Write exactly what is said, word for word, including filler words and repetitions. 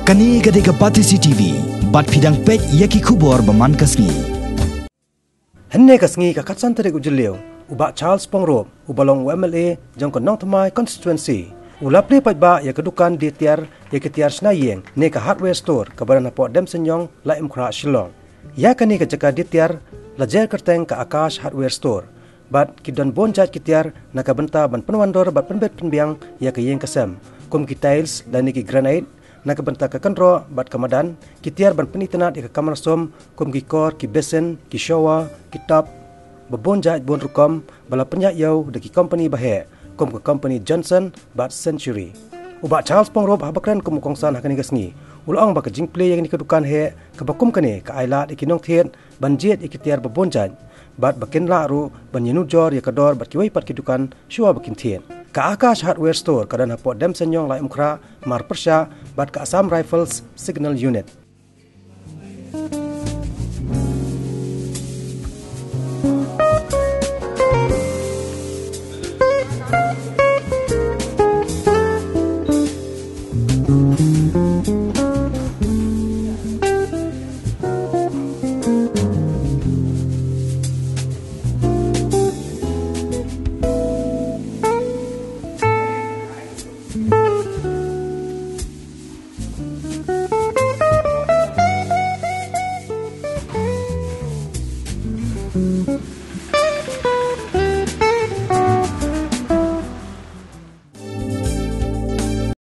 Kane ka dei ka Batesi T V, bad phi dang peit ïa ki khubor ba man ka sngi. Hynne ka sngi ka khatsan tarik u Jylliew, u Bah Charles Pyngrope, uba long u M L A jong ka Nongthymmai constituency, u la plie paidbah ïa ka dukan die tiar, ïa ka tiar shna ïing ne ka hardware store kaba don hapoh Demsenñiong, Laitumkhrah, Shillong. Ïa kane ka jaka die tiar la jer kyrteng ka Akash Hardware Store. Bad ki don bun jait ki tiar na ka bynta ban pynwandur bad pynbit pynbiang ïa ka ïing ka sem, kum ki tiles lane ki granite, na ka bynta ka kynroh bad ka madan, ki tiar ban pynitynnad ïa ka kamra sum, kum ki kor, ki basin, ki shower, ki tub, ba bun jait bun rukom, ba la pynïaid ïew da ki kompani ba heh, kum ka kompani Johnson bad Century. U Bah Charles Pyngrope, haba kren kum u kongsan ha kane ka sngi, u la ong ba ka jingplie ïa kane ka dukan heh kaba kum kane ka ailad ïa ki nongthied ban jied ïa ki tiar ba bun jait, bad ba kin lah ruh ban ïanujor ïa ka dor bad kiwei pat ki dukan shuwa ba kin thied. Ka Akash Hardware Store ka don hapoh Demsenñiong, Laitumkhrah, marpyrshah bad ka Assam Rifles Signal Unit.